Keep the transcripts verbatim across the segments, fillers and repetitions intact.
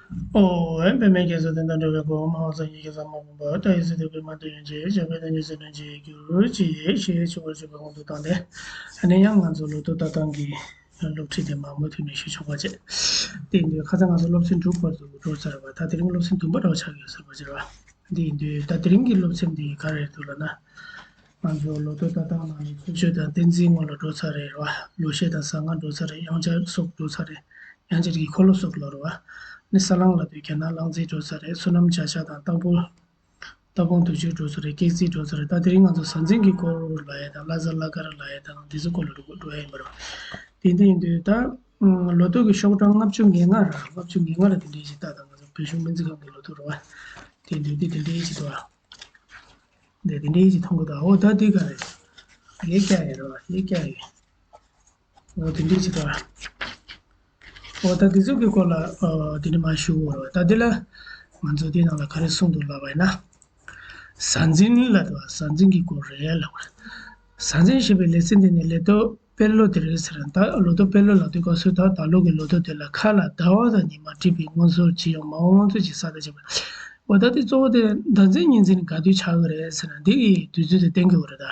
ཨོ་ཨེ་པདྨའི་རྒྱ་མཚོ་དོན་དང་འགྲོ་བའི་སྒོ་མ་འོ་ཚང་ཉིད་ཀྱི་ཟབ་མོ་དགོངས་པ་ལྟ་ཡི་ཚེ་ཐུབ་པའི་མ་ཐུབ་ཡོན་ཆེ་བྱམས་པའི་བདག་ཉིད་ཟེར་དོན་ཆེ་གྱུར་ཅིག་ཞེས་ཆོ་གར་བརྗོད་པ་གོང་དུ་བཏང་སྟེ། ཨ་ནི་ཡང་ང་ཚོ་ལོ་ཐོ་ལྟ་སྟངས་ཀྱི་སློབ་ཁྲིད་དེ་མང་མོས་ཐུབ་ནས་ཞུ་ཆོག་པ་བྱས། དེ་ཡིན་དུས་ཁ་སང་ང་ཚོ་སློབ་ཚན་དྲུག་བར་དུ་འགྲོ་ཚར་བ་ད་དེ་རིང་སློབ་ཚན་བདུན་པ་འདྲ་བ་ཆགས་ཡོད་ཟེར་བ་ཟེར་བ། དེ་ཡིན་དུས་ད་དེ་རིང་གི་སློབ་ཚན་འདི་ག་རེ་འདུག་ལབ་ན། ང་ཚོ་ལོ་ཐོ་ལྟ་སྟངས་ནང་ནས་ཁྱད་ཆོས་དང་བསྟན་འཛིན་ངོ་ལ་འགྲོ་ཚར་རེད་ར་བ། ལོ་ཤས་དང་གཟའ་ལྔ་འགྲོ་ཚར་རེད། དབྱངས་འཆར་སོགས་འགྲོ་ཚར་རེད། དབྱངས་འཆར་གྱི་འཁོར་ལོ་སོགས་ལ་ར་བ། ནི་ས་གླང་ལ་དུས་རྒྱ་ནག་གླང་རྫས་འགྲོ་ཚར་རེད། བསོད་ནམས་བྱ་བྱ་དང་རྟ་ཕོ། རྟ་བོང་དུ་ཆུ་འགྲོ་ཚར་རེད། སྐེག་རྩིས་འགྲོ་ཚར་རེད། ད་དེ་རིང་ང་ཚོ་གཟའ་འཛིན་གྱི་སྐོར་ལ་ཡ་དང་བླ་གཟའ་བླ་གར་ལ་ཡ་དང་འདི་ཚོ་སྐོར་ལ་འགྲོ་འགྲོ་ཡ་ཡིན་པ་ར་བ། དེ་འདི་ཡིན་དུས་ད། ལོ་ཐོ་གི་ཤོག་གྲངས་ལྔ་བཅུ་ང་ལྔ་ར་ལྔ་བཅུ་ང་ལྔ་ལ་དེ་འདྲའི་ཞིག་ལྟ་དང་ང་ཚོ་བོད་གཞུང་སྨན་རྩིས་ཁང་གི་ལོ་ཐོ་ར་བ། དེ་འདི་འདི་དེ་འདྲའི་ཞིག་འདུག་ཨ། འདི་དེ་འདྲའི་ཞིག་མཐོང་གི་འདུག་ཨ། འོ་ད་འདི་ག་རེད། ཡེ་སྐྱ་ཡེ་ར་བ་ཡེ་སྐྱ་ཡེ། འོ་དེ་འདྲའི་ཞིག་འདུག་ཨ། འོ་ད་འདི་ཚོ་གི་སྐོར་ལ་འོ་དེ་འདྲ་མ་ཞུ་དགོས་ར་བ། ད་འདི་ལ་ང་ཚོ་འདི་ནང་ལ་ག་རེ་གསུངས་འདུག་ལབ་པ་ཡིན་ན། གཟའ་འཛིན་ལ་དང་གཟའ་འཛིན་གྱི་སྐོར་རེད་ལབ་པ་རེད། གཟའ་འཛིན་ཞེས་པའི་ལེ་ཚན་འདི་ནི་ལེ་ཐོ་དཔེ་ལོ་དེ་རེད་ཟེར། ད་ལོ་ཐོ་དཔེ་ལོ་ལབ་དུས་སྐབས་སུ་ད་ད་ལོ་གི་ལོ་ཐོ་དེ་ལ་ཁ་ལ་ཟླ་བ་དང་ཉི་མ་བྲིས་པའི་མངོན་གསལ་ཇི་ཡོང་མ་འོངས་མངོན་གསལ་གྱི་ས་དང་བཅས་པ། འོ་ད་དེ་གཙོ་བོ་དེ་ཟླ་འཛིན་ཉི་འཛིན་ག་དུས་ཆགས་ཀྱི་རེད་ཟེར་ན་འདི་གི་དུས་ཚོད་དེ་བསྟན་གྱི་ཡོད་རེད་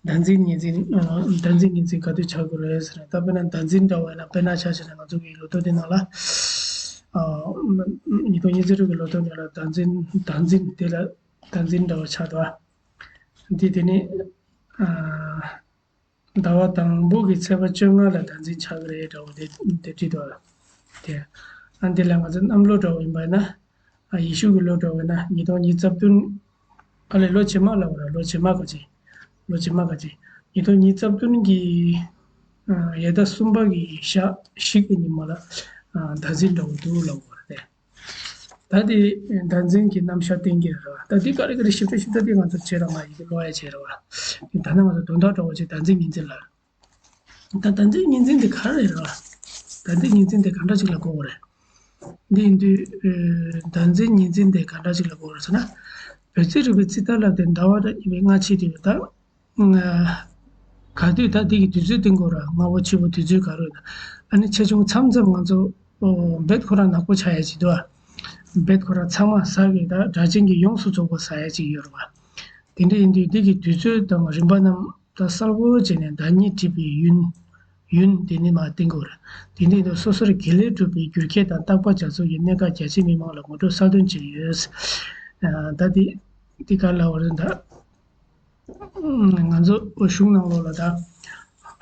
ད། ཟླ་འཛིན་ཉི་འཛིན། ཨ། ཟླ་འཛིན་ཉི་འཛིན་ག་དུས་ཆགས་ཀྱི་རེད་ཟེར་ན། ད་དཔེར་ན་ཟླ་འཛིན་འདྲ་བ་ཡིན་ན། དཔེར་ན་ཆ་བཞག་ན་ང་ཚོ་གི་ལོ་ཐོ་དེ་ནང་ལ། ཨ། ཉིས་སྟོང་ཉི་ཤུ་རྩ་དྲུག་གི་ལོ་ཐོ་དེ་ལ་ཟླ་འཛིན། ཟླ་འཛིན་དེ་ལ་ཟླ་འཛིན་འདྲ་བ་ཆགས་འདུག་ཨ། འདི་དེ་ནི། ཨ། ཟླ་བ་དང་པོ་གི་ཚེས་པ་བཅོ་ལྔ་ལ་ཟླ་འཛིན་ཆགས་ཀྱི་རེད་འདྲ་བོ་དེ་དེ་བྲིས་འདུག་ཨ། དེ། ཨ། འདི་ལ་ང་ཚོ་གནམ་ལོ་འདྲ་བོ་ཡིན་པ་ཡིན་ན། ཨ། ཡེ་ཤུ་གི་ལོ་འདྲ་བོ་ཡིན་ན་ཉིས་སྟོང་ཉི་ཤུ་རྩ་བདུན། ཨ་ལས་ལོ་རྗེས་མ་ལབ་པ་ར། ལོ་རྗེས་མ་ག་ཅིག་ལོ་རྗེས་མ་ག་ཅིག་ཉིས་སྟོང་ཉི་ཤུ་རྩ་བདུན་གི། ཨ། ཡ་ཟླ་གསུམ་པ་གི་ཞག་བཞི་གི་ཉི་མ་ལ། ཨ། ཟླ་འཛིན་འདྲ་བོ་འདུག་ལབ་པ་རེད། ད་དེ་ཟླ་འཛིན་གྱི་རྣམ་གཞག་བསྟན་གྱི་རེད་བ། ད་འདི་ག་རེ་ག་རེ་ཞིབ་ཕྲ་ཞིབ་ཕྲ་དེ་ང་ཚོ་བྱས་ར་མ་ཡིན་གྱི་ཀློག་ཡ་བྱས་ར་བ། ད་ནང་ང་ཚོ་དོན་དག་འདྲ་བོ་ཅིག་ཟླ་འཛིན་ཉི་འཛིན་ལ། ད་ཟླ་འཛིན་ཉི་འཛིན་དེ་ག་རེ་རེད་བ། ཟླ་འཛིན་ཉི་འཛིན་དེ་ག་འདྲ་ཅིག་ལ་གོ་དགོས་རེད། འདི་ཡིན་དུས། ཨེ། ཟླ་འཛིན་ཉི་འཛིན་དེ་ག་འདྲ་ཅིག་ལ་གོ་དགོས་རེད་ཟེར་ན། བོད་རྩིས་རིག་པའི་རྩིས་ཐར་ལབ་དེ་ཟླ་བ་དང་ཉི་མའི་སྔ་ཕྱི་དེ་ད། ག་དུས་ད་འདི་གི་དུས་ཚོད་བསྟན་དགོས་ར། སྔ་པོ་ཕྱི་པོ་དུས་ཚོད་ག་རེ་ཡོད་ན། ཨ་ནི་ཆེ་ཆུང་མཚམས་མཚམས་ང་ཚོ་ཨོ་རྦད་ཁོ་རང་ནག་པོ་ཆགས་ཡ་ཅིག་འདུག་ཨ། རྦད་ཁོ་རང་ཚང་མ་ཟ་གི་ད་སྒྲ་གཅན་གྱིས་ཡོངས་སུ་རྫོགས་པ་ཟ་ཡ་ཅིག་ཡོད་རེད་བ། དེ་འདྲ་ཡིན་དུས་འདི་གི་དུས་ཚོད་དང་རིམ་པ་རྣམས་ད་གསལ་པོ་བྱས་ནས་བརྡ་རྙིང་བྲིས་པའི་ཡུན། ཡུན་དེ་ནི་མར་བསྟན་དགོས་རེད། དེ་འདྲ་ཡིན་དུས་སོ་སོར་དགེ་ལེགས་གྲུབ་པའི་བསྒྱུར་ཁྱད་དང་བརྟག་པ་བྱ་ཚུལ་གྱི་གནད་འགག་རྒྱ་ཆེ་མི་མང་ལ་ངོ་སྤྲོད་གསལ་སྟོན་བྱས་ཡོད། ཨ། ད་འདི་འདི་ག་ལབ་པ་རེད་ད། ང་ཚོ་གཞུང་ནང་ལོགས་ལ་ད།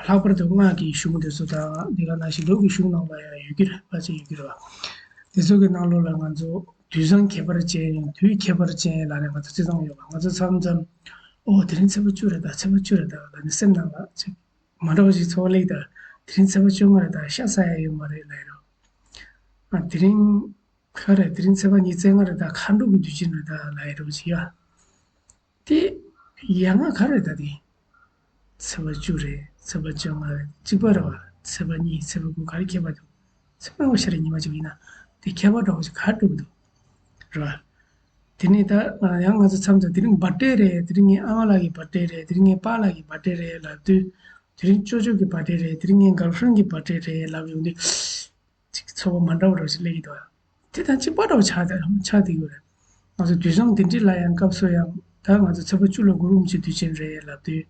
ལྷག་པར་དུ་སྔགས་ཀྱི་གཞུང་དེ་ཚོ་དང་འདི་ག་ནང་བཞིན་ལུགས་ཀྱི་གཞུང་ནང་ལ་ཡང་ཡོད་ཀྱི་རེད། ཕལ་ཆེར་ཡོད་ཀྱི་རེད་བ། དེ་ཚོ་གི་ནང་ལོགས་ལ་ང་ཚོ་དུས་བཟང་ཁྱད་པར་ཅན་ཡང་དུས་ཁྱད་པར་ཅན་ལབ་ནས་ང་ཚོ་རྩི་སྟངས་ཡོད་པ། ང་ཚོ་མཚམས་མཚམས་ཨོ་དེ་རིང་ཚེས་པ་བཅུ་རེད་ད། ཚེས་པ་བཅུ་རེད་ད་ལབ་ནས་སེམས་ནང་ལ་ཅིག་མ་འདྲ་བ་ཞིག་ཚོར་བ་སླེབས་ད། དེ་རིང་ཚེས་པ་བཅོ་ལྔ་རེད་ད། ཤ་ཟ་ཡ་ཡོད་མ་རེད་ལབ་ཡ་རོ། ཨ། དེ་རིང་ག་རེད། དེ་རིང་ཚེས་པ་ཉི་ཤུ་རྩ་ལྔ་རེད་ད། མཁའ་འགྲོ་གི་དུས་ཆེན་རེད་ད་ལབ་ཡ་རོ་ཅིག་ཡ། དེ་ཡ་ང་ག་རེ་ད་དེ། ཚེས་པ་བཅུ་རེད། ཚེས་པ་བཅོ་ལྔ་རེད། གཅིག་པ་རེད་བ། ཚེས་པ་གཉིས། ཚེས་པ་དགུ། ག་རེ་ཁྱད་པར་འདུག་ཚེས་པ་ངོ་ཤ་རེ་ཉི་མ་གཅིག་ཡིན་ན་དེ་ཁྱད་པར་འདྲ་བོ་ཞིག་ག་རེ་འགྲོ་གི་འདུག་རེད་བ། དེ་ནས་ད་ཡང་ང་ཚོ་མཚམས་མཚམས་དེ་རིང་བྷར་ཌེ་རེད། དེ་རིང་ངའི་ཨ་མ་ལགས་ཀྱི་བྷར་ཌེ་རེད། དེ་རིང་ངའི་པཱ་ལགས་ཀྱི་བྷར་ཌེ་རེད་ལབ་དུས། དེ་རིང་ཅོ་ཅོ་གི་བྷར་ཌེ་རེད། དེ་རིང་ངའི་གརལ་ཕི་རེན་གྱི་བྷར་ཌེ་རེད་ལབ་ཡོང་དུས། ཅིག་ཚོར་བ་མ་འདྲ་བ་འདྲ་བོ་ཞིག་སླེབས་ཀྱི་འདུག་དེ་དང་གཅིག་པ་འདྲ་བོ་ཆགས་ཆགས་བསྡད་ཡོད་རེད། ང་ཚོ་དུས་བཟང་དེ་འདྲ་ལ་ཡང་སྐབས་སུ་ཡང་ད་ང་ཚོ་ཚེས་པ་བཅུ་ལ་གུ་རུ་རིན་པོ་ཆེའི་དུས་ཆེན་རེད་ལབ་དུས།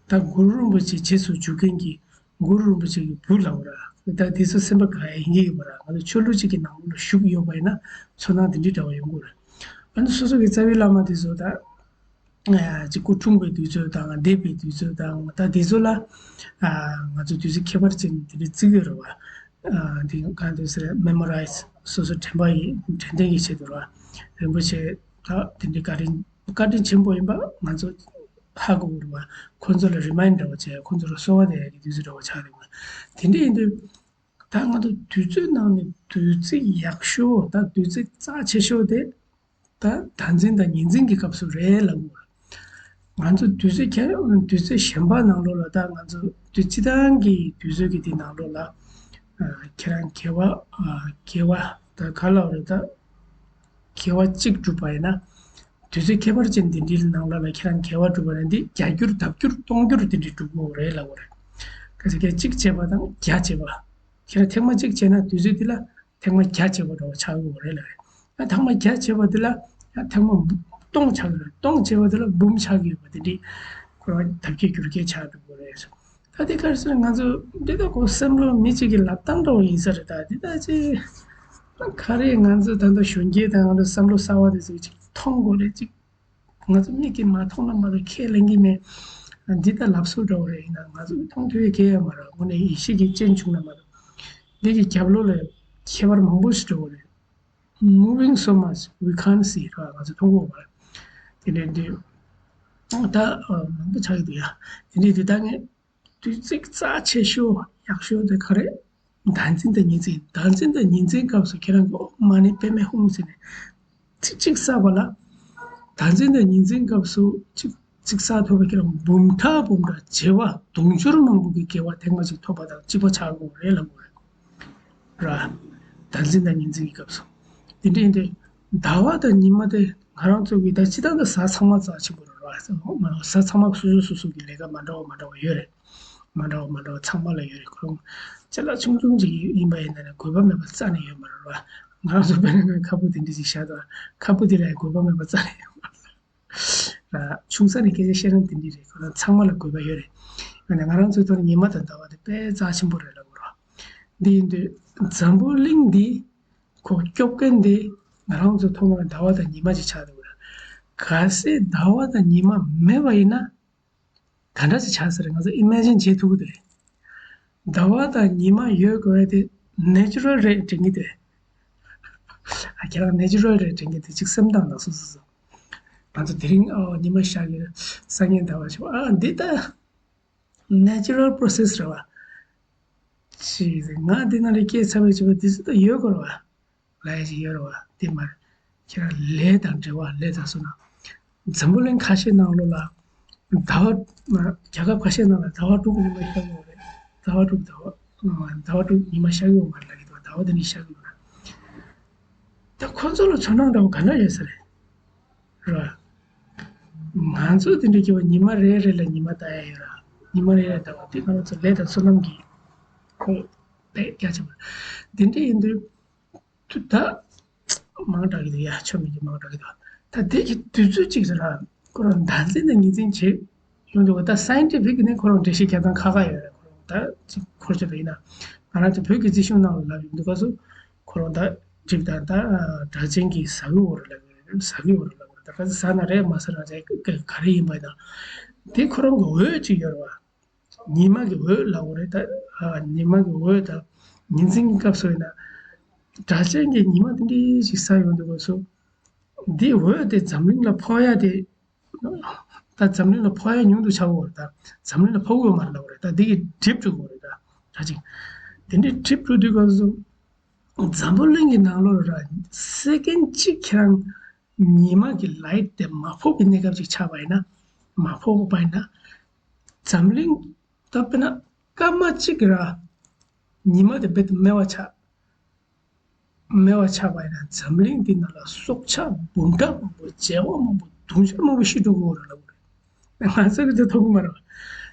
ད་གུ་རུ་རིན་པོ་ཆེ་རྗེས་སུ་འཇུག་མཁན་གྱི་གུ་རུ་རིན་པོ་ཆེ་གི་བུ་ལབ་ར། ད་དེ་ཚོ་སེམས་པ་དགའ་ཡ་ཡིན་གྱི་ཡོད་པ་ར། ང་ཚོ་ཆོས་ལུགས་གཅིག་གི་ནང་ལོགས་ལ་ཞུགས་ཡོད་པ་ཡིན་ན་ཚོར་སྣང་དེ་འདྲ་འདྲ་བོ་ཡོང་གི་རེད། ཨ་ནི་སོ་སོ་གི་རྩ་བའི་བླ་མ་དེ་ཚོ་ད། ཅིག་སྐུ་འཁྲུངས་པའི་དུས་ཚོད་དང་འདས་པའི་དུས་ཚོད་དང་ད་དེ་ཚོ་ལ་ང་ཚོ་དུས་ཚོད་ཁྱད་པར་ཅན་དེ་འདྲའི་བརྩི་གི་རེད་བ། དེ་གང་དུ་ཟེར་མེ་མོ་རའི་སི་སོ་སོ་དྲན་པ་ཡི་དྲན་རྟེན་གྱི་ཆེད་དུ་རེད་བ། རིན་པོ་ཆེ་ད་དེ་འདྲའི་བཀའ་དྲིན་བཀའ་དྲིན་ཆེན་པོ་ཡིན་པ་ང་ཚོ་ཧ་གོ་གི་རེད་བ། ཁོ་ཚོ་ལ་རི་མའིན་འདྲ་བ་བྱས། ཁོ་ཚོ་ལ་གསོལ་བ་འདེབས་ཡ་གི་དུས་ཚོད་འདྲ་བ་ཆགས་རེད་བ། དེ་འདྲ་ཡིན་དུས་ད་ང་ཚོ་དུས་ཚོད་ནང་ནས་དུས་ཚིགས་ཡག་ཤོས་ད་དུས་ཚིགས་རྩ་ཆེ་ཤོས་དེ། ད་ཟླ་འཛིན་དང་ཉི་འཛིན་གྱི་སྐབས་སུ་རེད་ལབ་དགོས། ང་ཚོ་དུས་ཚོད་ཁྱད་དུས་ཚོད་གཞན་པ་ནང་ལོགས་ལ་ད་ང་ཚོ་དུས་སྤྱི་བཏང་གི་དུས་ཚོད་ཀྱི་དེ་ནང་ལོགས་ལ་ཁྱེད་རང་དགེ་བ་དགེ་བ་ད་ག་ལབ་རེད་ད། དགེ་བ་གཅིག་བསྒྲུབས་པ་ཡིན་ན། དུས་ཚོད་ཁྱད་པར་ཅན་འདི་འདྲའི་ནང་ལོགས་ལ་ཁྱེད་རང་དགེ་བ་བསྒྲུབས་པ་ཡིན་ན་འདི་བརྒྱ་འགྱུར་ལྡབ་འགྱུར་སྟོང་འགྱུར་དེ་འདྲའི་འགྲུབ་དགོས་རེད་ལབ་དགོས་རེད། ག་ཚོད་ཀྱང་གཅིག་བྱས་པ་དང་བརྒྱ་བྱས་པ། ཁྱེད་རང་ཐེངས་མ་གཅིག་བྱས་ན་དུས་ཚོད་འདི་ལ། ཐེངས་མ་བརྒྱ་བྱས་པ་འདྲ་བོ་ཆགས་ཀྱི་ཡོད་རེད་ལབ་རེད། ཨ་ཐེངས་མ་བརྒྱ་བྱས་པ་དེ་ལ་ཡང་ཐེངས་མ་སྟོང་ཆགས་ཀྱི་རེད། སྟོང་བྱས་པ་དེ་ལ་འབུམ་ཆགས་ཀྱི་ཡོད་པ་དེ་འདྲའི་ཁོ་རང་ལྡབ་བརྒྱ་འགྱུར་བརྒྱ་ཆགས་འགྲོ་གི་རེད། ད་དེ་ག་རེ་ཟེར་ང་ཚོ་འདི་ལྟ་ཁོ་བསམ་བློ་མི་གཅིག་གི་ལབ་སྟངས་འདྲ་བོ་ཡིན་ས་རེད། ད་འདི་ལྟ་ཅི་ག་རེ་ང་ཚོ་ད་ལྟ་གཞོན་སྐྱེས་དང་ང་ཚོ་བསམ་བློ་གསར་བ་དེ་ཚོ་ཅིག་མཐོང་དགོས་རེད་ཅིག་ང་ཚོ་མིག་གིས་མ་མཐོང་ན་མ་གཏོགས་ཁས་ལེན་གྱི་མེད། འདི་ལྟ་ལབ་སྲོལ་འདྲ་བོ་རེད། ཡིན་ན་ང་ཚོ་མཐོང་ཐུབ་ཡས་གང་ཡང་མ་རེད། དངོས་གནས་ཡིད་ཆེས་ཀྱི་རྐྱེན་བྱུང་ན་མ་གཏོགས་འདི་གི་རྒྱབ་ལོགས་ལ་ཁྱད་པར་མང་པོ་ཞིག་འགྲོ་གི་རེད། Moving so much we can't see ར། ང་ཚོ་མཐོང་གི་མ་རེད། དེ་འདྲའི་འདི་ད་མང་པོ་ཆགས་ཀྱི་འདུག་ཡ། དེ་འདྲའི་འདི་ད་ངས་བདུད་རྩི་རྩ་ཆེ་ཤོས་ཡག་ཤོས་དེ་ག་རེད། བདག་འཛིན་དང་ཉིན་མཚན། བདག་འཛིན་དང་ཉིན་མཚན་སྐབས་སུ་ཁྱེད་རང་གི་ཨོཾ་མ་ཎི་པདྨེ་ཧཱུྃ་ཟེར་ནས་ཚིག་གཅིག་བསགས་པ་ལ། བདག་འཛིན་དང་ཉིན་མཚན་སྐབས་སུ་ཚིག་ཚིག་བསགས་ཐུབ་པ་ཁྱེད་རང་འབུམ་ཕྲག་འབུམ་ཕྲག་བྱེ་བ་དུང་ཕྱུར་མང་པོ་གི་དགེ་བ་ཐེངས་མ་གཅིག་ཐོབ་པ་དང་གཅིག་པ་ཆགས་དགོས་རེད་ལབ་དགོས་རེད། ར། བདག་འཛིན་དང་ཉིན་མཚན་གྱི་སྐབས་སུ། དེ་འདྲ་ཡིན་ཏེ། ཟླ་བ་དང་ཉི་མ་དེ་ང་རང་ཚོ་གི་ད་སྤྱིར་བཏང་དུ་གཟའ་ཚང་མ་རྩ་ཆེན་པོ་རེད་ར། གཟའ་ཚང་མ་སོ་སོ་སོ་སོ་གི་ལས་ཀ་མ་འདྲ་བ་མ་འདྲ་བ་ཡོད་རེད། མ་འདྲ་བ་མ་འདྲ་བ་ཚང་མ་ལ་ཡོད་རེད། ཁོ་རང་ཅ་ལག་ཆུང་ཆུང་ཅིག་ཡིན་པ་ཡིན་ན་ནི་དགོས་པ་མེད་པ་རྩ་ནས་ཡོད་མ་རེད་ར། ང་རང་ཚོ་དཔེར་ན་ཁ་སྤུ་དེ་འདྲ་ཅིག་བཞག་དང་ཁ་སྤུ་དེ་ལ་ཡང་དགོས་པ་མེད་པ་རྩ་ནས་ཡོད་མ་རེད། ཆུང་ས་ནས་སྐད་ཆ་བཤད་ན་དེ་འདྲ་རེད། ཁོ་རང་ཚང་མ་ལ་དགོས་པ་ཡོད་རེད། ཡང་ན་ང་རང་ཚོའི་ཐོག་ནས་ཉི་མ་དང་ཟླ་བ་དེ་དཔེ་རྩ་ཆེན་པོ་རེད་ལབ་དགོས་རེད། འདི་ཡིན་དུས་འཛམ་བུ་གླིང་འདི་ཁོ་སྐྱོབ་མཁན་འདི་ང་རང་ཚོའི་ཐོག་མར་ཟླ་བ་དང་ཉི་མ་ཅིག་ཆགས་འདུག་རེད། གལ་སྲིད་ཟླ་བ་དང་ཉི་མ་མེད་པ་ཡིན་ན་ག་འདྲ་ཅིག་ཆགས་ས་རེད། ང་ཚོ་ཨི་མེ་ཇིན་བྱེད་ཐུབ་ཀྱི་འདུག་རེད། ཟླ་བ་དང་ཉི་མ་ཡོད་དགོས་དེ་ནེ་ཅུ་རལ་རེད་དྲན་གྱི་འདུག་ཨ་ཁྱེད་རང་ནེ་ཅུ་རལ་རེད་དྲན་གྱི་འདུག་ཅིག་སེམས་ཐག་ནག་སོ་སོ་སོ། ང་ཚོ་དེ་རིང་ཨོ་ཉི་མ་ཤར་གྱི་རེད། སང་ཉིན་ཟླ་བ་ཤར་བ། ཨ་འདི་ད་ནེ་ཅུ་རལ་པོ་རོ་སེ་སི་རེད་བ། ཅི་ཟེར་ང་འདི་ནང་ལ་སྐྱེས་ཚར་བའི་བྱེད་པ་འདི་ཚོ་ད་ཡོད་དགོས་རེད་བ། ལབ་ཡ་ཞིག་ཡོད་རེད་བ། དེ་མ་རེད། ཁྱེད་རང་ལས་དང་འབྲེལ་བ་ལས་དང་སོ་ན། འཛམ་བུ་གླིང་ཁ་ཤས་ནང་ལོགས་ལ་ཟླ་བ་རྒྱལ་ཁབ་ཁ་ཤས་ནང་ལ་ཟླ་བ་དྲུག་ཉི་མ་ཤར་གྱི་ཡོད་རེད། ཟླ་བ་དྲུག་ཟླ་བ་ཟླ་བ་དྲུག་ཉི་མ་ཤར་གྱི་ཡོད་མ་རེད་ལབ་ཀྱི་འདུག་ཟླ་བ་དེ་ནས་ཤར་གྱི་ཡོད་རེད། ད་ཁོ་ཚོ་ལ་ཚོར་སྣང་འདྲ་བོ་ག་འདྲ་ཡོད་ས་རེད། ར། ང་ཚོ་དེ་འདྲ་སྐྱེ་བ་ཉི་མ་རེ་རེ་ལ་ཉི་མ་ལྟ་ཡ་ཡོད་ར། ཉི་མ་རེ་རེ་ལྟ་བ་དེ་ང་རང་ཚོ་ལས་དང་བསོད་ནམས་ཀྱི་ཁོངས་དཔེ་རྒྱ་ཆེ་བ། དེ་འདྲ་ཡིན་དུས་དུ་ད་མང་དྲགས་ཀྱི་འདུག་ཡ། ཆོ་མེད་ཀྱི་མང་དྲགས་ཀྱི་འདུག་ད་དེ་གི་དུས་ཚོད་ཅིག་རེད་ར། ཁོ་རང་བདག་འཛིན་དང་ཉིན་མཚན་བྱེད་ཡོང་འདུག་ད་སའེན་ཊི་ཕིག་ནས་ཁོ་རང་འགྲེལ་བཤད་རྒྱག་སྟངས་ཁག་ཁག་ཡོད་རེད། ཁོ་རང་ད་ཅིག་འཁོར་ཆོ་ད་ཡིན་ན་ང་རང་ཚོ་བོད་ཀྱི་རྩིས་གཞུང་ནང་ལ་ལབ་ཡོང་དུས་སྐབས་སུ་ཁོ་རང་ད་གྲིབ་དང་ད་སྒྲ་གཅན་གྱི་ཟ་གི་འོ་རེད་ལབ་ཡོད་རེད། ཟ་གི་འོ་རེད་ལབ་ཡོད་རེད། ད་ག་ཚོད་ཟ་ན་རེད་མ་ཟ་ན་རེད། ག་ག་རེ་ཡིན་པ་ཡིན་ན་དེ་ཁོ་རང་གི་འོད་ཅིག་ཡོད་རེད་བ། ཉི་མ་གི་འོད་ལབ་དགོས་རེད་ད། ཨ་ཉི་མ་གི་འོད་དང་ཉིན་མཚན་གྱི་སྐབས་སུ་ཡིན་ན་སྒྲ་གཅན་གྱི་ཉི་མ་དེ་འདྲ་ཞིག་ཟ་ཡོང་དུས་སྐབས་སུ་འདི་འོད་དེ་འཛམ་གླིང་ལ་ཕོག་ཡ་དེ། ད་འཛམ་གླིང་ལ་ཕོག་ཡ་ཉུང་དུ་ཆགས་ཀྱི་ཡོད་རེད་ད། འཛམ་གླིང་ལ་ཕོག་གི་ཡོད་མ་རེད་ལབ་དགོས་རེད་ད། འདི་གིས་འགྲིབ་འགྲོ་གི་ཡོད་རེད་ད། ད་ཅིག་དེ་འདྲའི་འགྲིབ་འགྲོ་དུས་སྐབས་སུ་འཛམ་བུ་གླིང་གི་ནང་ལོགས་ལ་སེ་ཀེན་གཅིག་ཁྱེད་རང་ཉི་མ་གི་ལའིཊ་དེ་མ་ཕོག་པའི་གནས་སྐབས་ཅིག་ཆགས་པ་ཡིན་ན། མ་ཕོག་པ་ཡིན་ན། འཛམ་གླིང་ད་དཔེར་ན་སྐར་མ་གཅིག་གི་ར་ཉི་མ་དེ་རྦད་དེ་མེད་པ་ཆགས། མེད་པ་ཆགས་པ་ཡིན་ན་འཛམ་གླིང་འདི་ནང་ལ་སྲོག་ཆགས་འབུམ་ཕྲག་མང་པོ་བྱེ་བ་མང་པོ་དུང་ཕྱུར་མང་པོ་ཤི་འགྲོ་གི་ཡོད་རེད་ལབ་དགོས་རེད། ང་ཚོ་གི་ཚོད་ཐུབ་ཀྱི་མ་རེད།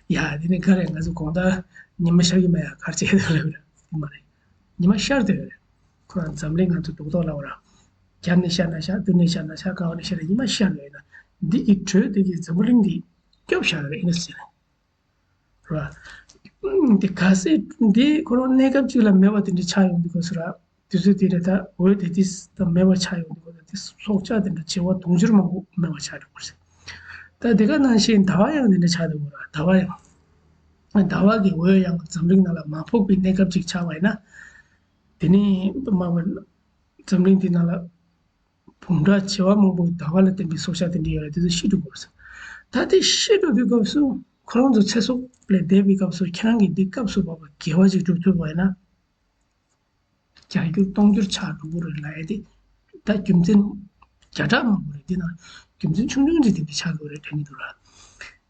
ཡ་དེ་ནི་ག་རེ་ང་ཚོ་དགོང་དག་ཉི་མ་ཤར་གྱི་མེད་ཡ་ག་རེ་བྱེད་ཀྱི་ཡོད་རེད་ལབ་ཀྱི་མ་རེད། ཉི་མ་ཤར་བསྡད་ཡོད་རེད། ཁོ་རང་འཛམ་གླིང་ང་ཚོ་རྡོག་རྡོག་ལབ་པ་ར། རྒྱབ་ནས་ཤར་ན་ཤར། མདུན་ནས་ཤར་ན་ཤར། ག་བ་ནས་ཤར་ན་ཉི་མ་ཤར་ཡོད་ཡིན་ན་འདི་གི་དྲོད་དེ་གིས་འཛམ་བུ་གླིང་འདི་སྐྱོབ་བཞག་ཡོད་རེད། ཨིན་ནས་ཟེར། ར། འདི་ག་ཚོད་འདི་ཁོ་རང་གནས་སྐབས་གཅིག་ལ་མེད་པ་དེ་འདྲ་ཆགས་ཡོང་དུས་སྐབས་སུ་ར། དུས་ཚོད་དེ་རེད་ད། འོད་དེ་དུས་ད་མེད་པ་ཆགས་ཡོང་དུས་སྐབས་སུ་དེ་སྲོག་ཆགས་དེ་འདྲ་བྱེ་བ་དུང་ཕྱུར་མང་པོ་མེད་པ་ཆགས་འགྲོ་གི་རེད། ད་དེ་ག་ནང་བཞིན་ཟླ་བ་ཡང་དེ་འདྲ་ཆགས་འདུག་ར། ཟླ་བ་ཡང་། ཟླ་བ་གི་འོད་ཡང་འཛམ་གླིང་ནང་ལ་མ་ཕོག་པའི་གནས་སྐབས་ཅིག་ཆགས་པ་ཡིན་ན། དེ་ནི་མ་འཛམ་གླིང་འདི་ནང་ལ་འབུམ་ཕྲག་བྱེ་བ་མང་པོ་ཟླ་བ་ལ་བརྟེན་པའི་སྲོག་ཆགས་དེ་འདྲ་ཡོད་རེད། དེ་ཚོ་ཤི་འགྲོ་གི་རེད། ད་དེ་ཤི་འགྲོ་དུས་སྐབས་སུ་ཁོ་རང་ཚོ་ཚེ་སྲོག་ལས་འདས་པའི་སྐབས་སུ་ཁྱེད་རང་གིས་འདི་སྐབས་སུ་བབ་པ་དགེ་བ་ཅིག་སྒྲུབ་ཐུབ་པ་ཡིན་ན། བརྒྱ་འགྱུར་སྟོང་འགྱུར་ཆགས་འགྲོ་གི་རེད་ལབ་ཡ་དེ། ད་རྒྱུ་མཚན་བརྒྱ་ཕྲག་མང་པོ་རེད། འདི་ནང་རྒྱུ་མཚན་ཆུང་ཆུང་ཅིག་དེ་འདྲ་ཆགས་དགོས་རེད་དྲན་གྱི་འདུག་ར།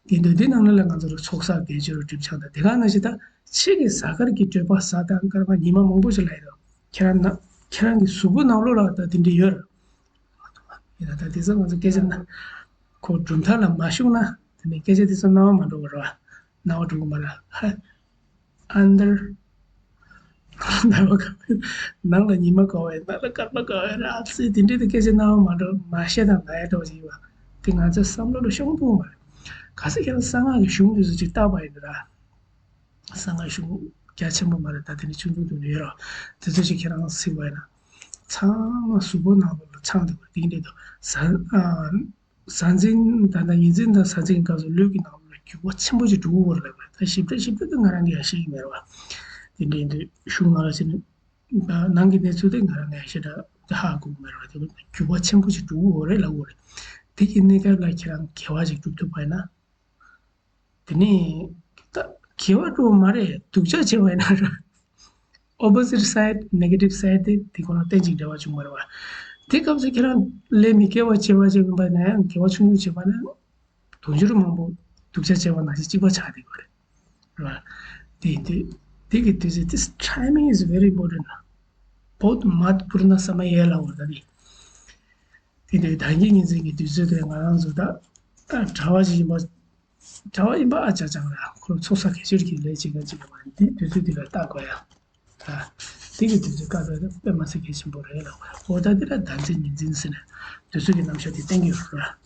དེ་འདུག་འདི་ནང་ལ་ང་ཚོ་ལ་ཚོགས་བསགས་དགེ་སྦྱོར་སྒྲིབ་སྦྱང་དང་དེ་ག་ནང་བཞིན་ད་ཕྱི་གི་གཟའ་སྐར་གྱི་བགྲོད་པ་གཟའ་དང་སྐར་མ་ཉི་མ་མང་པོ་ཞིག་ལ་ཡོད། ཁྱེད་རང་ན་ཁྱེད་རང་གི་གཟུགས་པོ་ནང་ལོགས་ལ་ད་དེ་འདྲ་ཡོད་ར། ཡིན་ན་ད་དེ་ཚོ་ང་ཚོ་སྐད་ཆ་ན་ཁོ་གྲུབ་མཐའ་ལ་མ་ཞུགས་ན་དེ་ནས་སྐད་ཆ་དེ་ཚོ་རྣ་བ་མ་འགྲོ་བ་ར། རྣ་བ་འགྲོ་གི་མ་ར། ཧ། ཨན་དར། ནང་ལ་ཁ་བའི་ནང་ལ་ཉི་མ་དགའ་བའི་ནང་ལ་སྐར་མ་དགའ་བའི་ར་ཨ་ཙི་དེ་འདྲའི་དེ་སྐད་ཆ་གནང་བ་མ་འགྲོ་མ་བཤད་དང་ང་ཡ་འགྲོ་བཞིན་པ་དེ་ང་ཚོ་བསམ་བློ་ལ་ཤོང་ཐུབ་མ་རེད། ག་ས་ཁྱེད་རང་གསང་སྔགས་ཀྱི་གཞུང་དེ་ཚོ་ཅིག་བལྟ་བ་ཡིན་ར། གསང་སྔགས་གཞུང་རྒྱ་ཆེན་པོ་མ་རེད་ད་དེ་ནི་ཆུང་ཆུང་དུ་ནི་ཡོད་ར། དེ་ཚོ་ཅིག་ཁྱེད་རང་གཟིགས་པ་ཡིན་ན་ཚང་མ་གཟུགས་པོ་ནང་ལོགས་ལ་ཚང་འདུག་པ་དེ་འདྲའི་དུ་ཟ་ཨ། ཟང་ཟིང་ད་ལྟ་ཉིན་མཚན་དང་ཟང་ཟིང་སྐབས་སུ་ལུས་ཀྱི་ནང་ལ་འགྱུར་བ་ཆེན་པོ་ཞིག་འགྲོ་གི་ཡོད་རེད་ལབ་པ་ད་ཞིབ་ཕྲ་ཞིབ་ཕྲ་དུ་ང་རང་གིས་ཡང་ཤེས་ཀྱི་མེད་རེད་བ། དེ་འདྲའི་འདི་གཞུང་ནང་ལ་ཕྱིན་ནས་ནང་གི་གནས་ཚུལ་དེ་ང་རང་གིས་ཡང་ཞེ་དྲག་ཧ་གོ་གི་མེད་རེད་བ། དེ་འགྱུར་བ་ཆེན་པོ་ཞིག་འགྲོ་གི་ཡོད་རེད་ལབ་དགོས་རེད། དེ་གི་གནས་སྐབས་ལ་ཁྱེད་རང་དགེ་བ་ཞིག་སྒྲུབ་ཐུབ་པ་ཡིན་ན། དེ་ནས་ད་དགེ་བ་སྒྲུབ་པ་མ་རེད་སྡུག་ཅག་བྱས་པ་ཡིན་ན་ར། opposite side negative side དེ་དེ་ཁོ་ན་གཏན་གཅིག་འབྲེལ་བ་བྱུང་བ་རེད་བ། དེ་སྐབས་སུ་ཁྱེད་རང་ལས་མི་དགེ་བ་བྱས་པ་བྱས་མིན་པ་ན་ཡང་དགེ་བ་ཆུང་ཆུང་བྱས་པ་ན་དུང་ཕྱུར་མང་པོ་སྡུག་ཅག་བྱས་པ་ནང་བཞིན་གཅིག་པ་ཆགས་བསྡད་པ་རེད་བ། དེ་ཡིན་དུས་དེ་གི་དུས་ཚོད་this timing is very important. བོད་མ་པུར་ན་ས་མ་ཡལ་ལ་འོ་ད་དེ་དེ་དུས་ད་གིན་ཉིན་མཚན་གྱི་དུས་ཚོད་དེ་ང་རང་ཚོ་ད་གྲྭ་བ་ཞིག་ཡིན་པ། གྲྭ་བ་ཡིན་པ་ཨ་ཅག་ཅག་ལ་ཁོ་ཚོགས་བསགས་གལ་ཆེར་གྱི་ལས་བྱེད་མཁན་ཅིག་ཡོད་པ་འདི་དུས་ཚོད་འདི་ལ་ལྟ་དགོས་ཡ། ད་དེ་གི་དུས་ཚོད་བཀག་པའི་དཔེ་མ་སྲིད་གལ་ཆེན་པོ་རེད་ལ། འོ་ད་འདི་ལ་ཟླ་འཛིན་ཉི་འཛིན་ཟེར་ནས་དུས་ཚོད་ཀྱི་རྣམ་གཞག་འདི་བསྟན་གྱི་ཡོད་རེད།